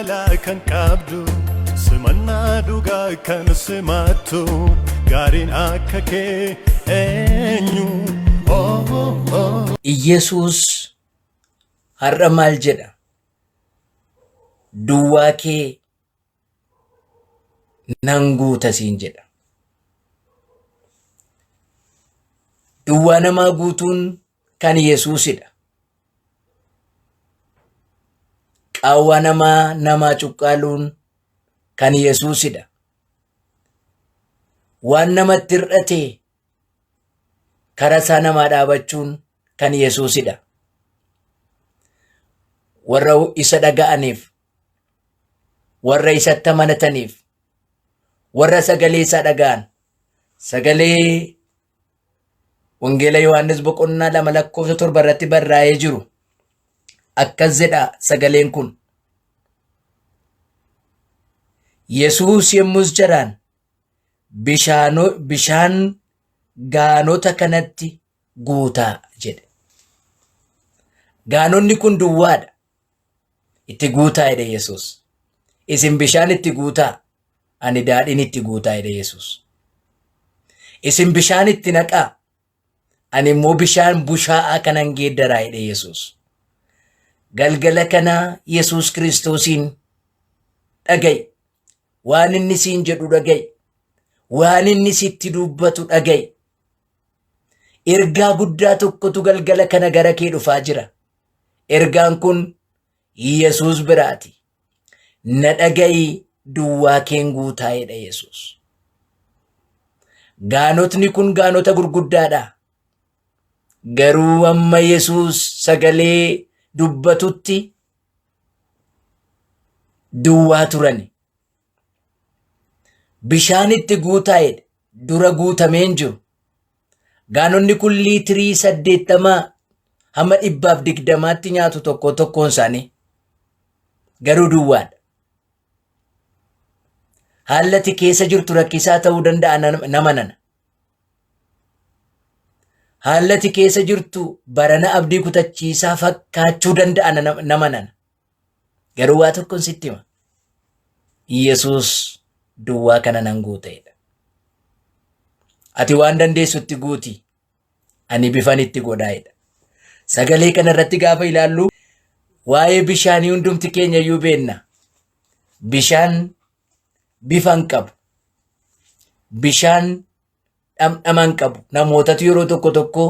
Jaalala kan qabdu, simannaa dhugaa kan simattu, gaariin akka kee eenyu? Oh, oh. Iyyasuus har'a maal jedha? Duwwaa kee nan guuta siin jedha. Duwwaa namaa guutuun kan Yesuusidha. Qaawwaa namaa namaa cuqqaaluun kan Yesuusidha. Waan namatti hir'ate karaa isaa namaa dhaabachuun kan Yesuusidha. Warra isa dhaga'aniif, warra isatti amanataniif, warra sagalee isaa dhaga'an, sagalee Wangeela Yohaannis boqonnaa 2 lakkoofsa 7 irratti barraa'ee jiru akkas jedha sagaleen kun. Yesuus yommus jaraan bishaan gaanota kanatti guutaa jedhe. Gaanonni kun duwwaadha. Itti guutaa jedhe Yesuus. Isin bishaan itti guutaa, ani daadhiin itti guutaa jedhe Yesuus. Isin bishaan itti naqaa, ani immoo bishaan bushaa'aa kanan geeddaraa jedhe Yesuus. Galgala kana Yesuus Kiristoosiin dhaga'i. Waan inni siin jedhu dhaga'i. Waan inni sitti dubbatu dhaga'i. Ergaa guddaa tokkotu galgala kana gara kee dhufaa jira. Ergaan kun Yesuus biraati. Na dhaga'i duwwaa keen guutaa jedha Yesuus. Gaanotni kun gaanota gurguddaadha. Garuu amma Yesuus sagalee dubbatutti duwwaa turani. Bishaan itti guutaa jedhe dura guutamee hin jiru. Gaanonni kun liitirii 80 hamma 120tti nyaatu tokko tokkoon isaanii. Garuu duwwaadha. Haalli ati keessa jirtu rakkisaa ta'uu danda'a nama nana. Haalli ati keessa jirtu barana abdii kutachiisaa fakkaachuu danda'a nama nana. Garuu waa tokkon sitti hima. Yesuus duwwaa kana nan guuteedha. Ati waan dandeessutti guuti. Ani bifan itti godhaa'edha. Sagalee kana irratti gaafa ilaallu waa'ee bishaanii hundumti keenya iyyuu beenna. Bishaan bifa hin qabu. Bishaan dhamdhama hin qabu. Namootatu yeroo tokko tokko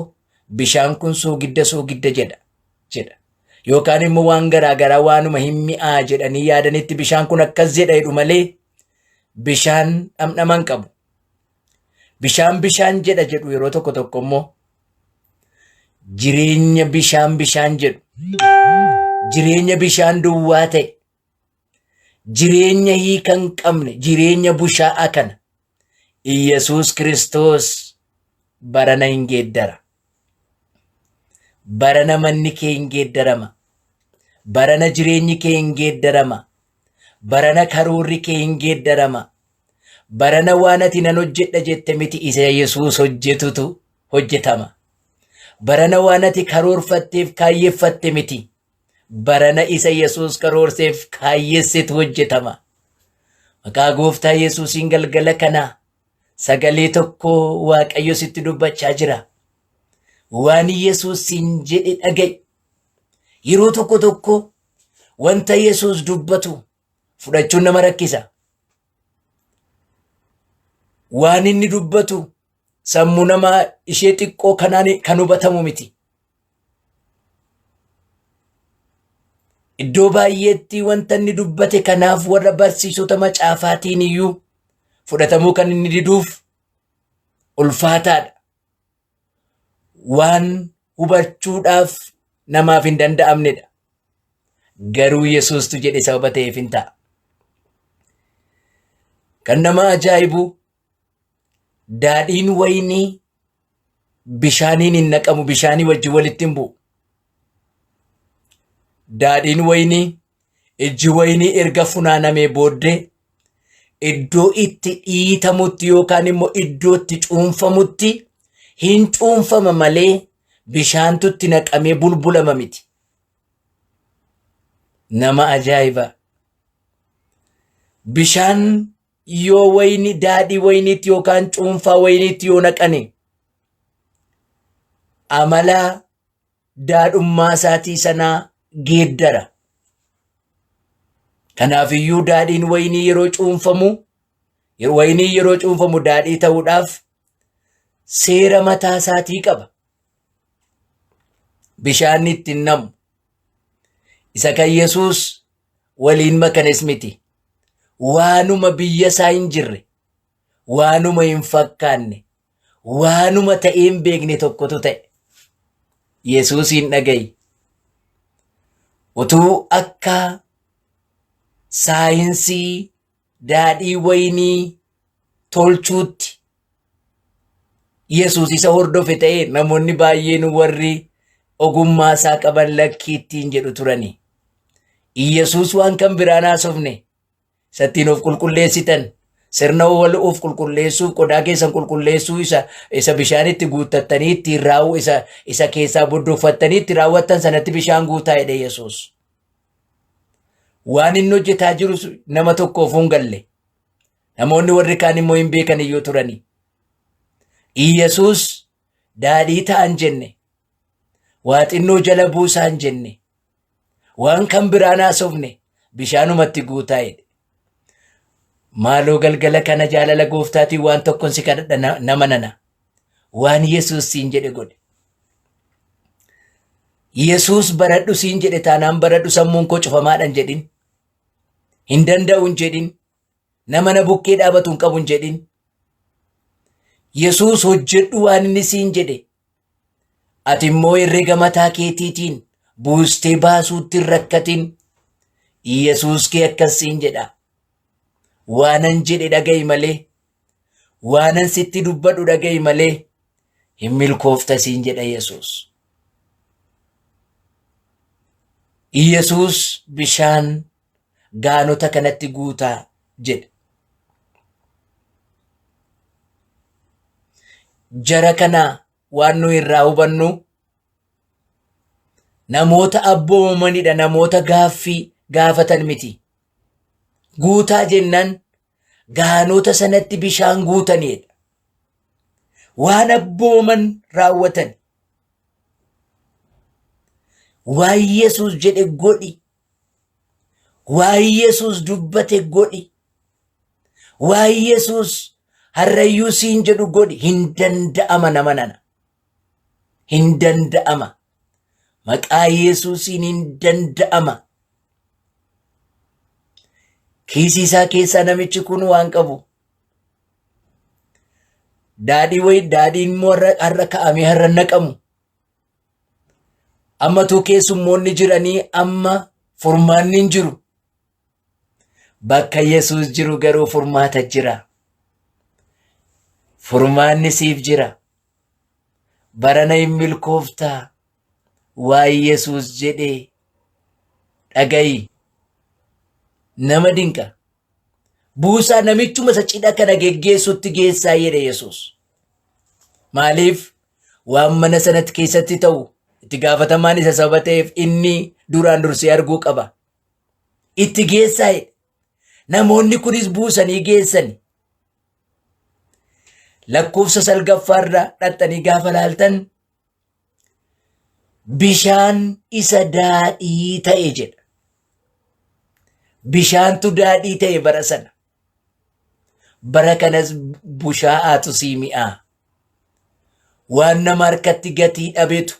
bishaan kun soogidda soogidda jedha jedha. Yookaan immoo waan garaa garaa waanuma hin mi'aa jedhanii yaadanitti bishaan kun akkas jedha jedhu malee bishaan dhamdhama hin qabu. Bishaan bishaan jedha jedhu yeroo tokko tokko immoo jireenya bishaan bishaan jedhu jireenya bishaan duwwaa ta'e jireenya hiika hin qabne jireenya bushaa'aa kana Iyyasuus Kiristoos barana hin geeddara. Barana manni kee hin geeddarama. Barana jireenyi kee hin geeddarama. Barana karoorri kee hin geeddarama. Barana waan ati nan hojjedha jette miti isa Yesuus hojjetutu hojjetama. Barana waan ati karoorfatteef kaayyeffatte miti. Barana isa Yesuus karoorseef kaayyessetu hojjetama. Maqaa gooftaa Yesuusiin galgala kana sagalee tokko Waaqayyo sitti dubbachaa jira. Waan Yesuus siin jedhe dhaga'i. Yeroo tokko tokko wanta Yesuus dubbatu fudhachuun nama rakkisa. Waan inni dubbatu sammuu namaa ishee xiqqoo kanaan kan hubatamu miti. Iddoo baay'eetti wanta inni dubbate kanaaf warra barsiisota macaafaatiin iyyuu fudhatamuu kan inni diduuf ulfaataadha. Waan hubachuudhaaf namaaf hin danda'amnedha. Garuu Yesuustu jedhe sababa ta'eef hin ta'a. Kan nama ajaa'ibu daadhiin wayinii bishaaniin hin naqamu, bishaanii wajjin walitti hin bu'u. Daadhiin wayinii, ijji wayinii erga funaanamee booddee iddoo itti dhiitamutti yookaan immoo iddoo itti cuunfamutti hin cuunfama malee bishaantu itti naqamee bulbulama miti. Nama ajaa'iba! Bishaan yoo wayni daadhii wayniitti yookaan cuunfaa wayniitti yoo naqane amala daadhummaa isaatii sanaa geeddara. Kanaafiyyuu daadhiin waynii yeroo cuunfamu, waynii yeroo cuunfamu daadhii ta'uudhaaf seera mataa isaatii qaba. Bishaan itti hin namu. Isa kan Yesuus waliin makanes miti. Waanuma biyya isaa hin jirre, waanuma hin fakkaanne, waanuma ta'ee hin beekne tokkotu ta'e. Yesuusiin dhaga'i. Utuu akka saayinsii daadhii wayinii tolchuutti Yesuus isa hordofe ta'ee namoonni baay'een warri ogummaa isaa qaban lakkii ittiin jedhu turani. Yesuus waan kan biraan haasofne isa ittiin of qulqulleessitan sirna wal of qulqulleessuuf qodaa keessan qulqulleessuu isa isa bishaan itti guuttattanii ittiin raawwu isa isa keessaa budduuffattanii itti raawwattan sanatti bishaan guutaa jedhe Yesuus. Waan inni hojjetaa jirus nama tokkoof hin galle. Namoonni warri kaan immoo hin beekan iyyuu turani. Iyyasuus daadhii ta'an jenne, waa xinnoo jala buusaan jenne, waan kan biraan haasofne bishaanumatti guutaa jedhe. Maaloo galgala kana jaalala gooftaatiin waan tokkon si kadhadha nama nana. Waan Yesuus siin jedhe godhe. Yesuus baradhu siin jedhe taanaan baradhu sammuun koo cufamaadhan jedhin. Hin danda'u hin jedhin. Nama na bukkee dhaabatu hin qabu hin jedhin. Yesuus hojjedhu waan inni siin jedhe. Ati immoo herrega mataa keetiitiin buustee baasuutti hin rakkatin. Yesuus kee akkas siin jedha. Waanan jedhe dhaga'i malee, waanan sitti dubbadhu dhaga'i malee hin milkoofta siin jedha Yesuus. Yesuus bishaan gaanota kanatti guutaa jedhe. Jara kana waan nu irraa hubannu namoota abboomamanidha, namoota gaaffii gaafatan miti. Guutaa jennaan gaanota sanatti bishaan guutanidha. Waan abbooman raawwatan. Waan Yesuus jedhe godhi. Waan Yesuus dubbate godhi. Waan Yesuus harrayyuu siin jedhu godhi. Hin danda'ama nama nana. Hin danda'ama. Maqaa Yesuusiin hin danda'ama. Kiisii isaa keessaa namichi kun waan qabu. Daadhii wayii daadhiin immoo har'a ka'amee har'a naqamu. Ammatuu keessummoonni jiranii amma furmaanni hin jiru. Bakka Yesuus jiru garuu furmaata jira. Furmaanni siif jira. Barana hin milkooftaa. Waan Yesuus jedhee dhaga'i. Nama dinqa. Buusaa namichuma isa cidha kana geggeessutti geessaa jedhe Yesuus. Maaliif? Waan mana sanatti keessatti ta'u itti gaafatamaan isa saba ta'eef inni duraan dursee arguu qaba. Itti geessaa jedhe. Namoonni kunis buusanii geessani. Lakkoofsa salgaffaarra dhaqxanii gaafa laaltan bishaan isa daadhii ta'e jedha. Bishaantu daadhii ta'e bara sana. Bara kanas bushaa'aatu sii mi'aa. Waan nama harkatti gatii dhabetu,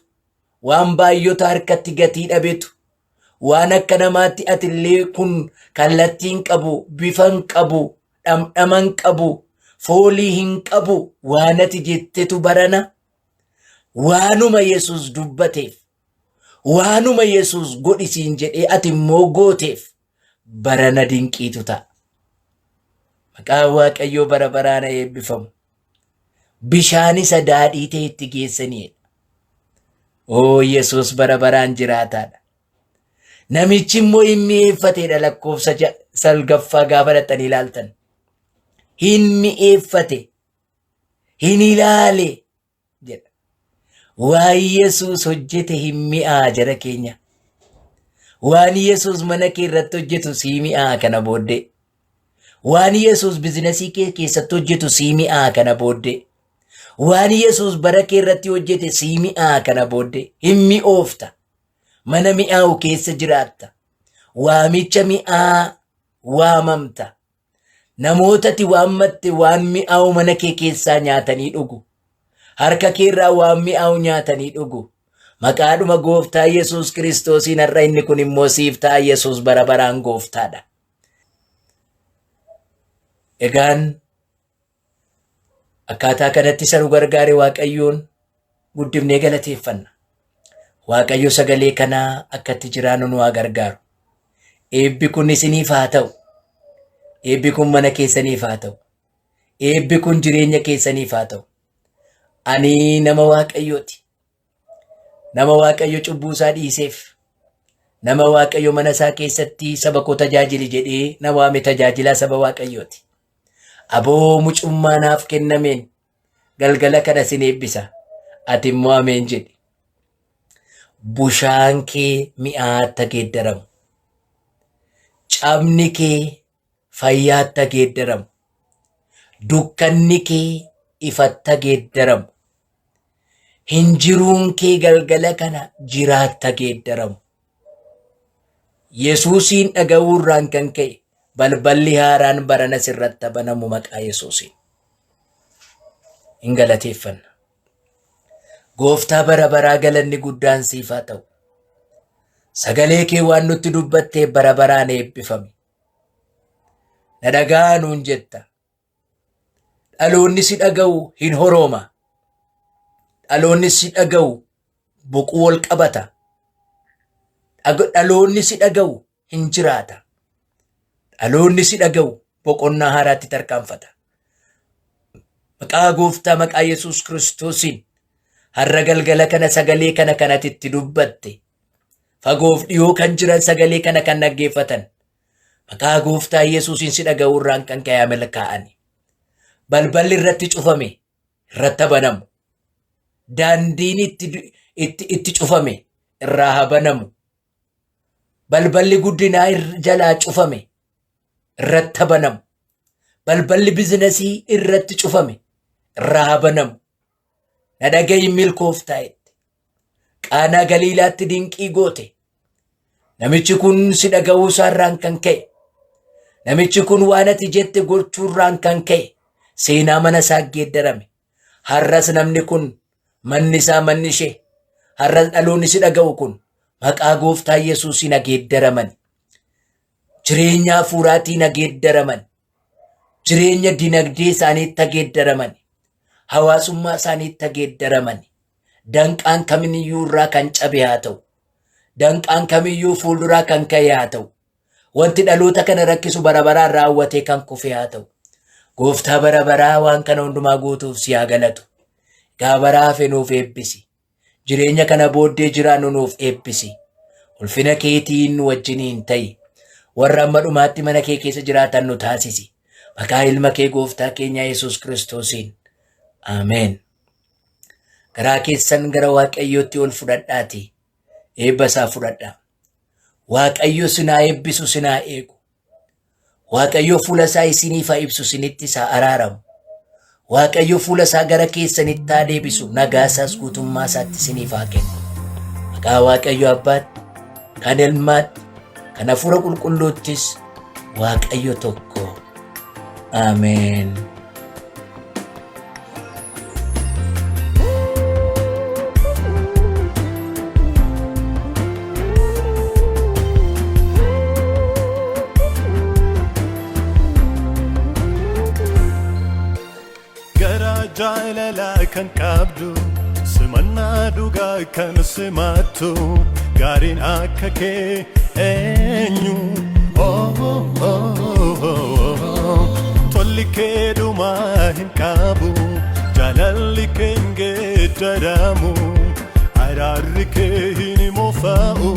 waan baay'ota harkatti gatii dhabetu, waan akka namaatti atillee kun kallattii hin qabu, bifa hin qabu, dhamdhama hin qabu, foolii hin qabu, waan ati jettetu barana waanuma Yesuus dubbateef, waanuma Yesuus godhi siin jedhee ati immoo gooteef barana dinqiitu ta'a. Maqaan Waaqayyoo bara baraan haa eebbifamu. Bishaan isa daadhii ta'e itti geessaniidha. Oo Yesuus bara baraan jiraataadha. Namichi immoo hin mi'eeffateedha lakkoofsa salgaffaa gaafa dhaqxanii ilaaltan. Hin mi'eeffate, hin ilaale jedha. Waan Yesuus hojjete hin mi'aa jara keenya. Waan Yesuus mana kee irratti hojjetu sii mi'aa kana booddee. Waan Yesuus bizinasii kee keessatti hojjetu sii mi'aa kana booddee. Waan Yesuus bara kee irratti hojjete sii mi'aa kana booddee. Hin mi'oofta. Mana mi'aawu keessa jiraatta. Waamicha mi'aa waamamta. Namoota ati waammatte waan mi'aawu mana kee keessaa nyaatanii dhugu. Harka kee irraa waan mi'aawu nyaatanii dhugu. Maqaadhuma gooftaa Yesuus Kiristoosiin har'a inni kun immoo siif ta'a Yesuus bara baraan gooftaadha. Egaan akkaataa kanatti isa nu gargaare Waaqayyoon guddifnee galateeffanna. Waaqayyo sagalee kanaa akka itti jiraannu nu haa gargaaru. Eebbi kun isiniif haa ta'u. Eebbi kun mana keessaniif haa ta'u. Eebbi kun jireenya keessaniif haa ta'u. Ani nama Waaqayyooti. Nama Waaqayyo cubbuu isaa dhiiseef. Nama Waaqayyo mana isaa keessatti saba koo tajaajili jedhee na waame tajaajilaa saba Waaqayyooti. Aboo mucummaa naaf kennameen galgala kana sin eebbisa. Ati immoo ameen jedhi. Bushaan kee mi'aatti geeddaramu. Cabni kee fayyaatti geeddaramu. Dukkanni kee ifatti geeddaramu. Hinjiruun kee galgala kana jiraatta geeddaramu. Yesuusiin dhaga'uurraan kan ka'e balballi haaraan barana sirratti banamu maqaa Yesuusiin. Hin galateeffanna. Gooftaa bara baraa galanni guddaan siif haa ta'u. Sagalee kee waan nutti dubbattee bara baraan eebbifami. Na dhagaa nuun jetta. Dhaloonni si dhaga'u hin horooma. Dhaloonni si dhaga'u boquu wal qabata. Dhaloonni si dhaga'u hin jiraata. Dhaloonni si dhaga'u boqonnaa haaraatti tarkaanfata. Maqaa gooftaa maqaa Yesuus Kiristoosiin har'a galgala kana sagalee kana kanatti itti dubbatte. Fagoof dhiyoo kan jiran sagalee kana kan dhaggeeffatan. Maqaa gooftaa Yesuusiin si dhaga'uu irraan kan ka'e milkaa'ani. Balballi irratti cufame irratti banamu. Daandiin itti cufame irraa haa banamu. Balballi guddinaa jalaa cufame irratti banamu. Balballi bizinasii irratti cufame irraa haa banamu. Na dhaga'i milkooftaa jette. Qaanaa Galiilaatti dinqii goote. Namichi kun si dhaga'uu isaarraan kan ka'e. Namichi kun waan ati jette gochuurraan kan ka'e. Seenaa mana isaa geeddarame. Har'as namni kun manni isaa manni ishee. Har'as dhaloonni si dhaga'u kun maqaa gooftaa Yesuusiin geeddaraman. Jireenya hafuuraatiin geeddaraman. Jireenya dinagdee isaaniitti geeddaraman. Hawaasummaa isaaniitti geeddaraman. Danqaan kamiyyuu irraa kan cabe haa ta'u. Danqaan kamiyyuu fuulduraa kan ka'e haa ta'u. Wanti dhaloota kana rakkisu bara baraan raawwatee kan kufe haa ta'u. Gooftaa bara baraa waan kana hundumaa guutuuf si haa galatu. Egaa bara hafe nuuf eebbisi. Jireenya kana booddee jiraannu nuuf eebbisi. Ulfina keetiin nu wajjiniin ta'i. Warra amma dhumaatti mana kee keessa jiraatan nu taasisi. Maqaa ilma kee gooftaa keenya Yesuus Kiristoosiin. Ameen. Garaa keessan gara Waaqayyootti ol fudhadhaati. Eebba isaa fudhadhaa. Waaqayyo sinaa eebbisu sinaa eegu. Waaqayyo fuula isaa isiniif haa ibsu isinitti isaa araaramu. Waaqayyo fuula isaa gara keessanitti haa deebisu nagaa isaas guutummaa isaatti isiniif haa kennu. Maqaa Waaqayyo Abbaatti, kan Ilmaatti, kan Hafuura Qulqulluuttis Waaqayyo tokko. Ameen. Garaa jaalalaa kan qabdu simannaa dhugaa kan simattu gaariin akka kee eenyu. Oh, oh, oh. Tolli kee dhumaa hin qabu jaalalli kee hin geeddaramu araarri kee hin moofa'u.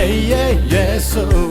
Eeyyee Yesuus.